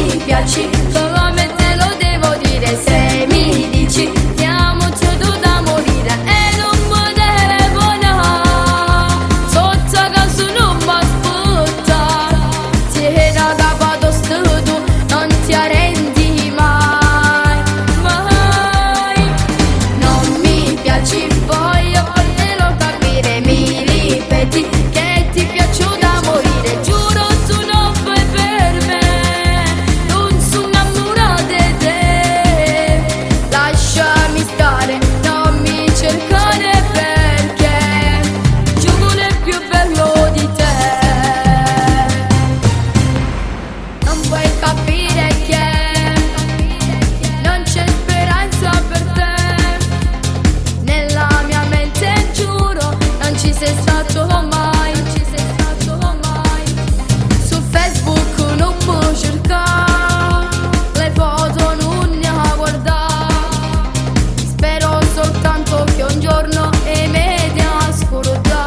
mi piaci, solamente lo devo dire. Se mi dici ti amo, ti odio da morire e non mi telefonare. Sotto casa non mi aspetta, ti la capa tu non ti arrendi mai, mai. Non mi piaci, voglio fartelo capire, mi ripeti che ti piaccio da morire, giuro tu non fai per me, non sono innamorata di te. Lasciami stare, non mi cercare perché giuro è più bello di te. Non puoi capire che non c'è speranza per te. Nella mia mente giuro non ci sei stato mai, non ci sei stato mai. Su Facebook non puoi cercare, le foto non ne guardare. Spero soltanto che un giorno e me ti ascolta.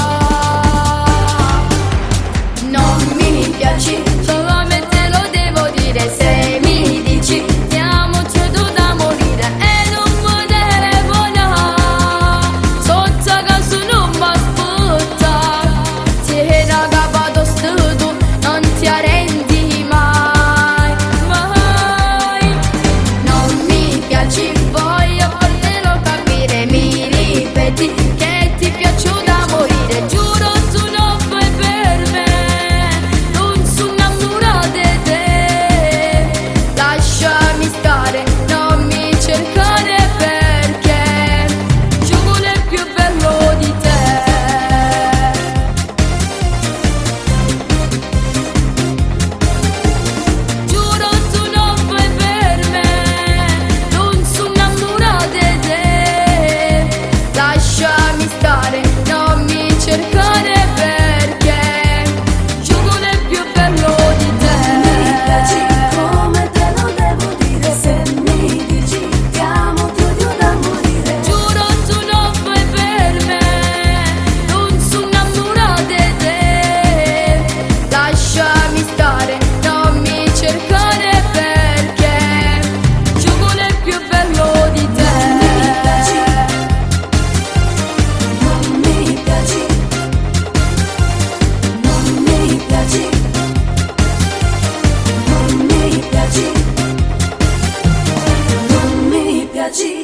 Non mi piaci, solamente lo devo dire. Se mi dici ti amo, ti odio da morire e non mi telefonare. Sotto casa non mi aspetta, ti la capa tu non ti arrendi mai, mai. Non mi piaci, voglio fartelo capire, mi ripeti che ti piaccio da morire, giuro tu non fai per me, non sono innamorata di te. Lasciami stare, non mi cercare perché giuro è più bello di te. Giuro tu non fai per me, non sono innamorata di te. Lasciami stare, non mi cercare perché giuro è più bello di Mi piaci te. come te lo devo dire se mi dici ti amo ti odio da morire. Giuro tu non fai per me, non sono innamorata di te. Lasciami stare, non mi cercare perché giuro è più bello di Mi piaci, te. non mi piaci, non mi piaci, non mi piaci, non mi piaci.